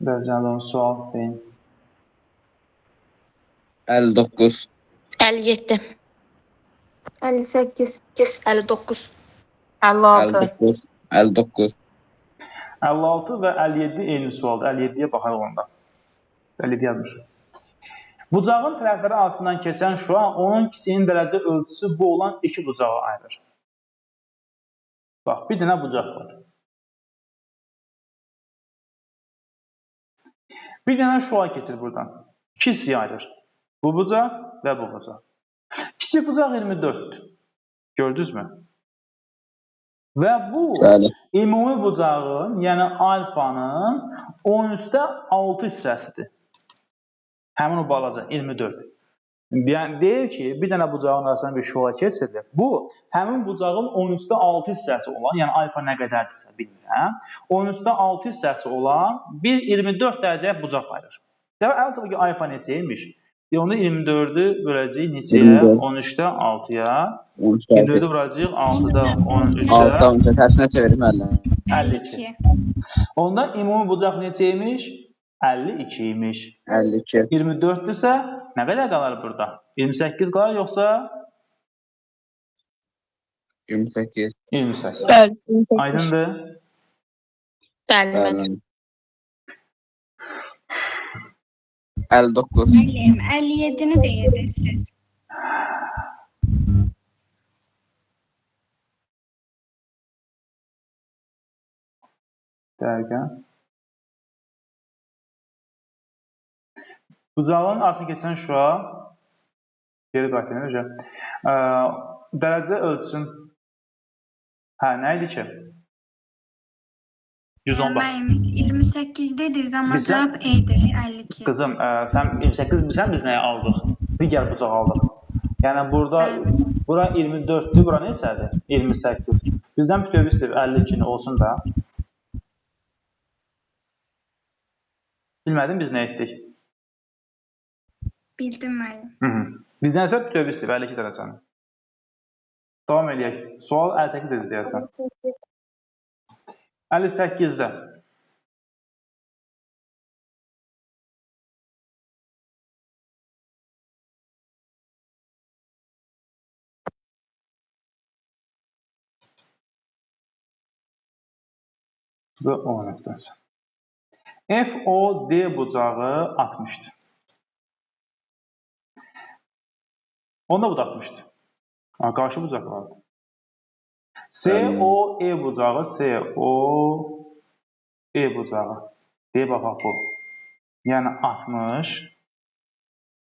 Dərəcəli sual deyin. 59. 57. 58. 59. 56. 59. 59. 56 və 57 eyni sualdır. 57-yə baxarıq onda. 57 yazmışıq. Bucağın tərəfləri arasından keçən şüa onun kiçiyinin dərəcə ölçüsü bu olan iki bucağı ayırır. Bax, bir dənə bucaq var. Bir dənə şüa keçir buradan. İki hissəyə ayırır. Bu bucaq və bu bucaq. Kiçik bucaq 24-dür. Gördünüzmü? Və bu Bəli. ümumi bucağın, yəni alfanın 13-də 6 hissəsidir. Həmin o balaca 24. Yəni deyir ki, bir dənə bucağın arasından bir şüa keçirilir. Bu, həmin bucağın 13-də 6 hissəsi olan, yəni alfa nə qədərdirsə bilmirəm, 13-də 6 hissəsi olan bir 24 dərəcəyə bucaq ayırır. Demək, əl tabii ki, alfa neçə imiş? Onu 24-ü böləcəyik neçəyə? 24. 13-də 6-ya. 13. 24-ü vuracağıq 6-da 13-ə. 6 13-ə tərsinə çevirdim müəllim. 52. Onda ümumi bucaq neçə imiş? 52 imiş. 52. 24-dürsə nə qədər qalar burada? 28 qalar yoxsa 28. 28? Bəli. Aydındır? Bəli, müəllim. Bəli. 59. Müəllim, 57-ni deyirsiniz. Dəqiqə. Bucağın arasına keçən şüa geri qayıtayım necə? Dərəcə ölçüsün hə, nə idi ki? 110 bax. Müəllim, 28 dediniz, amma Bizə- cavab E-dir, 52. Qızım, sən 28 bilsən biz nəyi aldıq? Digər bucaq aldıq. Yəni burada bura 24-dür, bura neçədir? 28. Bizdən bütöv istəyir 52-ni olsun da. Bilmədim biz nə etdik? Bildim müəllim. Hı -hı. Bizdən isə bütöv istəyir 52 dərəcəni. Davam eləyək. Sual 58 idi deyəsən. 58-də. Bu da O nöqtəsi. FOD bucağı 60-dır. Onda bu da 60-dır. Ha, qarşı bucaq vardı. SOE bucağı, SOE bucağı. Deyə baxaq bu. Yəni 60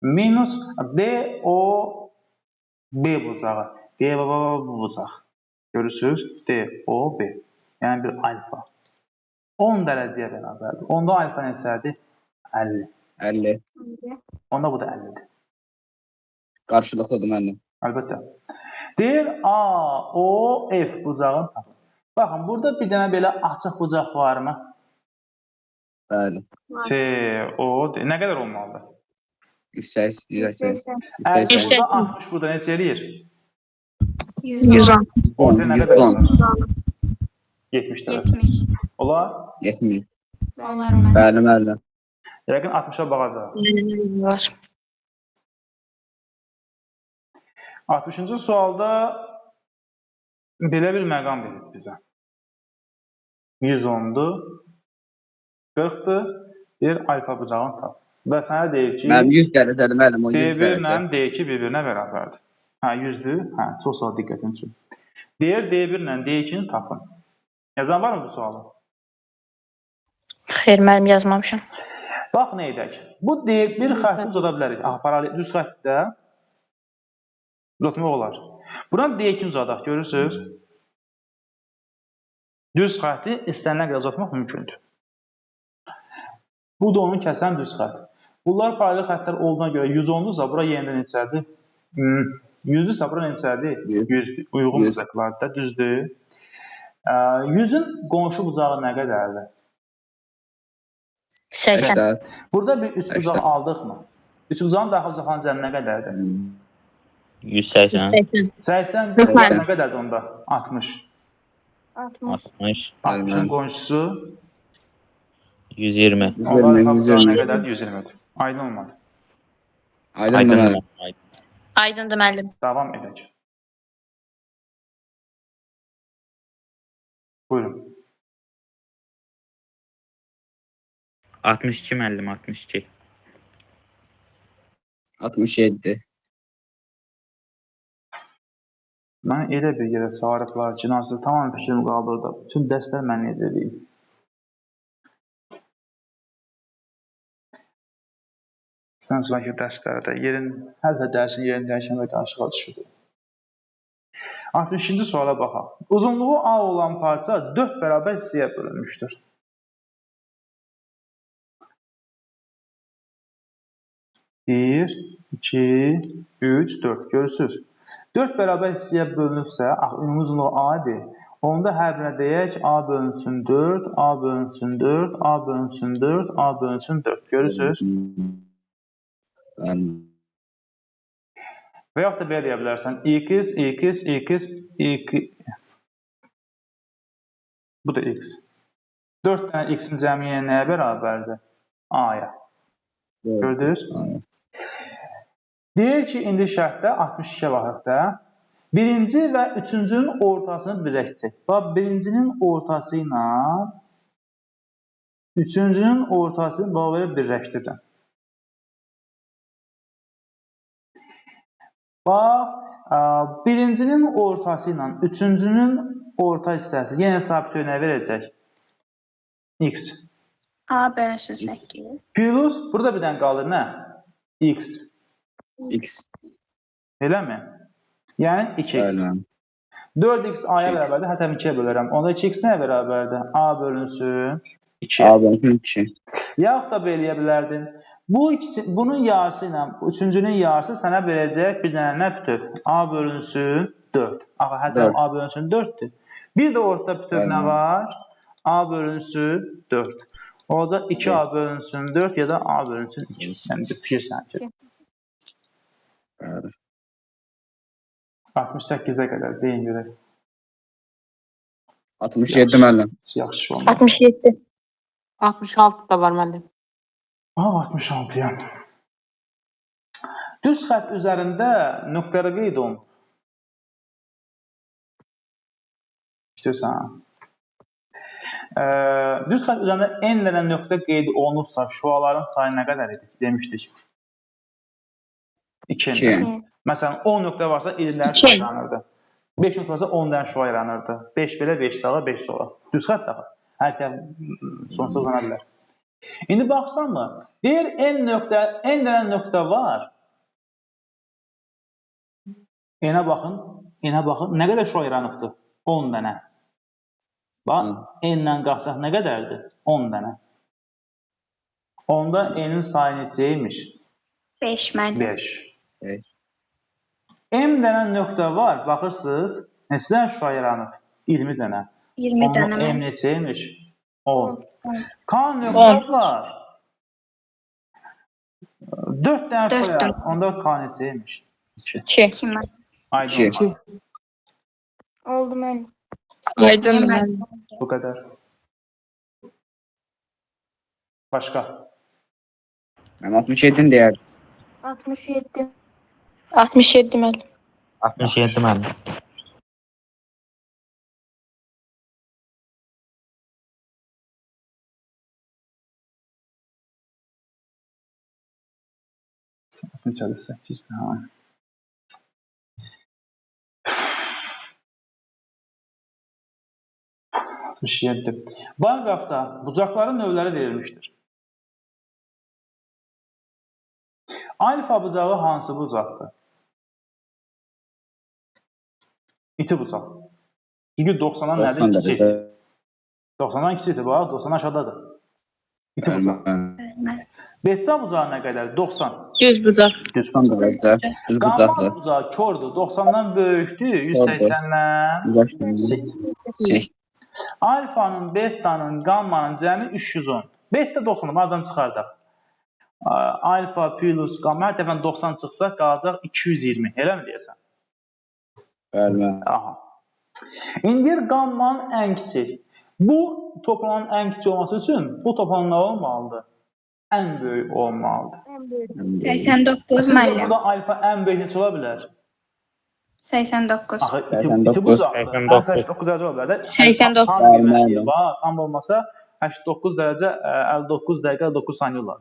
minus DOB bucağı. Deyə bax bu bucaq. Görürsünüz? DOB. Yəni bir alfa. 10 dərəcəyə bərabərdir. Onda alfa neçədir? 50. 50. Onda bu da 50-dir. Qarşılıqlıdır müəllim. Əlbəttə. Deyir A, O, F bucağını tapın. Baxın, burada bir dənə belə açıq bucaq varmı? Bəli. C, O, D. Nə qədər olmalıdır? 180. 180. 50 180. burada, 60 burada neçə eləyir? 110. Ortaya nə qədər 110. qalır? 70 dərəcə. 70. Olar? 70. Olar müəllim. Bəli müəllim. Yəqin 60-a baxacaq. Var. 60-cı sualda belə bir məqam verib bizə. 110-dur, 40-dır, bir alfa bucağını tap. Və sənə deyir ki, Müəllim 100 dərəcədir müəllim, o 100 D1 dərəcə. ilə D2 bir-birinə bərabərdir. Hə, 100-dür. Hə, çox sağ ol diqqətin üçün. Deyir D1 ilə D2-ni tapın. Yazan varmı bu sualı? Xeyr müəllim yazmamışam. Bax nə edək. Bu D1 xətti uzada bilərik. Aha, paralel düz xəttdə uzatmaq olar. Buradan D2-ni uzadaq, görürsüz? Düz xətti istənilən qədər uzatmaq mümkündür. Bu da onu kəsən düz xətt. Bunlar paralel xəttlər olduğuna görə 110-dursa bura yenidən neçədir? 100-dürsə bura neçədir? 100. 100-dür. Uyğun 100. bucaqlar da düzdür. 100-ün qonşu bucağı nə qədərdir? 80. 80. Burada bir üçbucaq 80. aldıqmı? Üçbucağın daxil uzaqların cəmi nə qədərdir? 180. 80 80. nə qədərdir onda? 60. 60. 60. 60-ın qonşusu 120. onlar 120, bucağı nə 120. qədərdir? 120-dir. Aydın olmadı. Aydındır Aydındır müəllim. müəllim. Aydındır müəllim. Davam edək. Buyurun. 62 müəllim, 62. 67. Mən elə bir yerə çağırıblar ki, Nasır, tamam fikrim qaldırdı. Bütün dərslər mən necə eləyim? Sən sonraki dərslərdə yerin, hər dəfə dərsin yerini dəyişəndə qarşığa düşür. 62-ci suala baxaq. Uzunluğu A olan parça 4 bərabər hissəyə bölünmüşdür. Bir, 2, 3, 4. Görürsünüz. 4 bərabər hissəyə bölünübsə, axı ümumi uzunluğu A-dir. Onda hər birinə deyək A bölünsün 4, A bölünsün 4, A bölünsün 4, A bölünsün 4. Görürsünüz? Bəli. Və yaxud da belə deyə bilərsən. X, X, X, 2. Bu da X. 4 dənə X-in cəmi yenə nəyə bərabərdir? A-ya. Gördünüz? Aynen. Deyir ki, indi şərtdə 62-yə baxırıq da. Birinci və üçüncünün ortasını birləşdirək. Bax, birincinin ortası ilə üçüncünün ortasını bax, belə birləşdirirəm. Bax, birincinin ortası ilə üçüncünün orta hissəsi yenə sabit nə verəcək? X. A bölünsün 8. Plus, burada bir dənə qalır nə? X. X. Eləmi? Yəni 2x. Bəli. 4x A-ya 2x. bərabərdir, hətta 2-yə bölərəm. Onda 2x nəyə bərabərdir? A bölünsün 2-yə. A bölünsün 2. Yaxud da belə eləyə bilərdin. Bu ikisi, bunun yarısı ilə üçüncünün yarısı sənə verəcək bir dənə nə bütöv? A bölünsün 4. Axı hətta Dörd. A bölünsün 4-dür. Bir də ortada bütöv nə Bəli. var? A bölünsün 4. Orada 2A bölünsün 4 ya da A bölünsün 2. Yəni bir fikir sənə. Bəli. 68-ə qədər deyin görək. 67 müəllim. Yaxşı olmadı. 67. 66 da var müəllim. Aha, 66-ya. Düz xətt üzərində nöqtələri qeyd olunub. İstəyirsən. Düz xətt üzərində n dənə nöqtə qeyd olunubsa, şüaların sayı nə qədər idi demişdik? 2 2. n. Məsələn, 10 nöqtə varsa 20 dənə şüa yaranırdı. 5 nöqtə varsa 10 dənə şüa yaranırdı. 5 belə, 5 sağa, 5 sola. Düz xətt axı. Hər tərəf sonsuz uzana bilər. İndi baxsanmı? Deyir n nöqtə, n dənə nöqtə var. N-ə baxın, n-ə baxın. Nə qədər şüa yaranıbdır? 10 dənə. Bax, n-lə qalsaq nə qədərdir? 10 dənə. Onda n-in sayı neçə imiş? 5 müəllim. 5. Beş. M dənə nöqtə var, baxırsınız, neçə dənə şüa yaranıb? 20 dənə. 20 Onda dənə M müəllim. neçə imiş? 10. On. K nöqtə var. 4 dənə Dörd şüa yaranıb. Onda K neçə imiş? 2. 2. 2 müəllim. Aydın İki. olmadı. Oldu müəllim. Aydın müəllim. Bu qədər. Başqa? Müəllim 67-ni deyərdiniz. 67. 67 müəllim. 67 müəllim. Neçədir? 8-dir, ha. ...67. Paragrafda bucaqların növləri verilmişdir. Alfa bucağı hansı bucaqdır? İti bucaq. Çünki 90-dan nədir? 90 Kiçik. dərəcə. 90-dan kiçikdir, bax, 90 aşağıdadır. İti bucaq. Bəli. Beta bucağı nə qədər? 90. Düz bucaq. Düz 90 dərəcə. Düz Qamma bucaqlı. bucağı kordur. 90-dan böyükdür, 180-dən Uzaqdır. kiçik. Kiçik. Alfanın, betanın, qammanın cəmi 310. Beta 90-ı aradan çıxardaq. Alfa plus qamma hər dəfə 90 çıxsa qalacaq 220. Elə mi deyəsən? Bəli müəllim. Aha. İndi qammanın ən kiçik. Bu toplanın ən kiçik olması üçün bu toplanın nə olmalıdır? Ən böyük olmalıdır. 89 Sizcə müəllim. burada alfa ən böyük neçə ola bilər? 89. Axı iti 89. bucaqdır. Ən 89. 89 dərəcə ola bilər də. 89. Tam qiymət deyil, Bəli. bax, tam olmasa 89 dərəcə 59 dəqiqə 9 saniyə olar.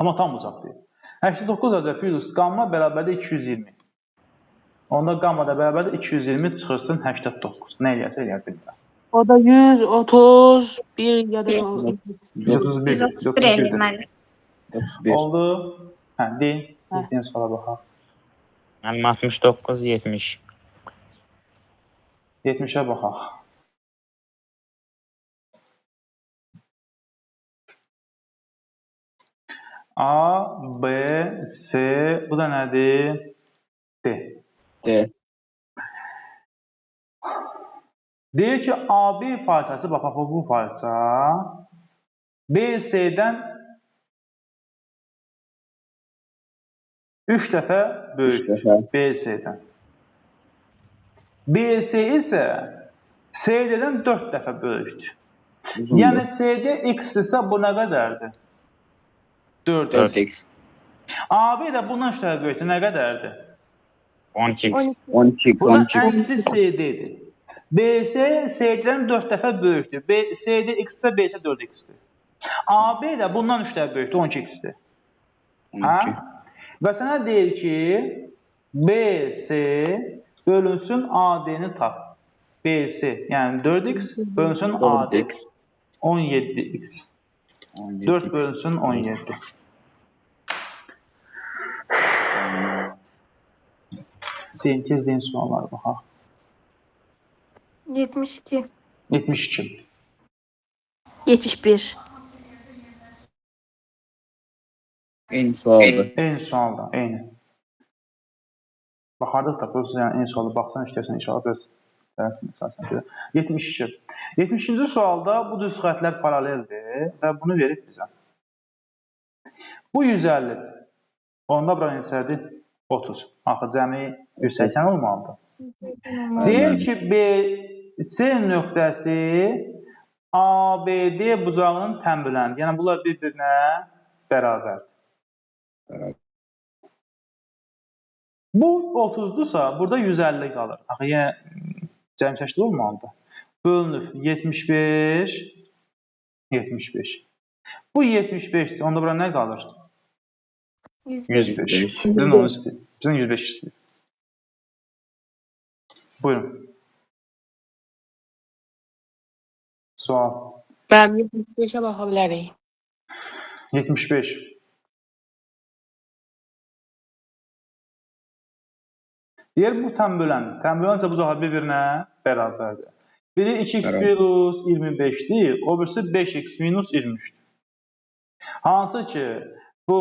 Amma tam bucaq deyil. 89 dərəcə plus qamma bərabərdir 220. Onda qamma da bərabərdir 220 çıxırsın 89. Nə eləyərsə eləyər bilmirəm. O da 131 ya da 131. 131 eləyir müəllim. 31. Oldu. Hə, deyin. Hə. Deyin suala baxaq. Müəllim 69 70. 70-ə baxaq. A, B, C, bu da nədir? D. D. Deyir ki, AB parçası, bax, bax, bu parça BC-dən 3 dəfə 3 böyükdür. dəfə. BC-dən. BC isə CD-dən 4 dəfə böyükdür. Uzundur. Yəni CD x-dirsə bu nə qədərdir? 4x. 4x. AB də bundan 3 dəfə böyükdür. Nə qədərdir? 12x. 12x. Burada 12x. ən kiçik CD-dir. BC CD-dən 4 dəfə böyükdür. CD x isə BC 4x-dir. AB də bundan 3 dəfə böyükdür, 12x-dir. Hə? 12. Və sənə deyir ki, BC bölünsün AD-ni tap. BC, yəni 4x bölünsün AD 4x. 17x. 4 17x. bölünsün 17. Deyin, tez deyin suallara baxaq. 72. 72. 71. Eyni sualdır. Eyni sualdır, eyni. Baxardıq da, prosta yəni eyni sualda baxsan işləsən inşallah biraz dərsin əsasən görə. 72. 72-ci sualda bu düz xəttlər paraleldir və bunu verib bizə. Bu 150-dir. Onda bura neçədir? 30. Axı cəmi 180 olmalıdır. Deyir ki, BC nöqtəsi ABD bucağının tənböləndir. Yəni bunlar bir-birinə bərabərdir. Bərabər. Bu 30-dursa, burada 150 qalır. Axı yenə cəmi təşkil olmalıdır. Bölünür 75, 75. Bu 75-dir. Onda bura nə qalır? 105. 105. Bizdən onu istəyir. Bizdən 105 istəyir. Buyurun. Sual. Müəllim 75-ə baxa bilərik. 75. Deyir bu tənbölən. Tənbölən isə bu cavab bir-birinə bərabərdir. Biri 2x Bərabər. plus 25-dir, o birisi 5x minus 23-dür. Hansı ki bu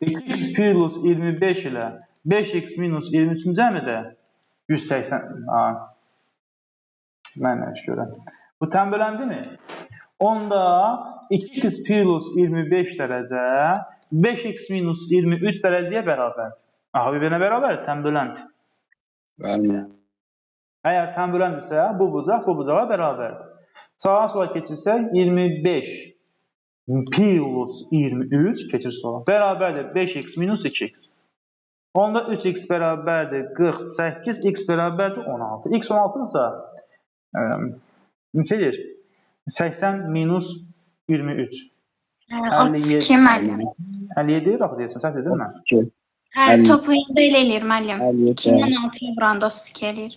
2x plus 25 ilə 5x minus 23-ün cəmi də 180. Ha, mən nə iş görəm. Bu tənböləndimi? Onda 2x plus 25 dərəcə 5x minus 23 dərəcəyə bərabərdir. Axı bir-birinə bərabərdir, tənböləndir. Bəli müəllim. Əgər tən böləndirsə, bu bucaq bu bucağa bərabərdir. Sağa sola keçirsək 25 plus 23 keçir sola. Bərabərdir 5x minus 2x. Onda 3x bərabərdir 48, x bərabərdir 16. X 16-dırsa, neçə eləyir? 80 minus 23. 32 müəllim. 57 bax deyirsən, səhv dedim mən. 32. Hə, 50. toplayanda elə eləyir müəllim. 57. 2-nin 16-ya vuranda 32 eləyir.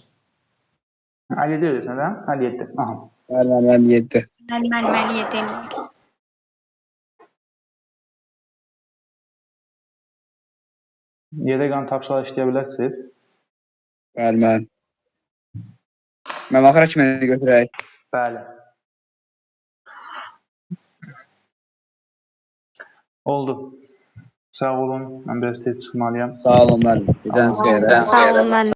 57 deyirsən də? 57. Aha. Bəli müəllim 57. Bəli müəllim, 57 eləyir. Yerdə qalan tapşırıqlar işləyə bilərsiniz. Bəli müəllim. Müəllim axıra kimi götürək. Bəli. Oldu. Sağ olun. Mən biraz tez çıxmalıyam. Sağ olun müəllim. Gecəniz xeyrə. Sağ olun müəllim.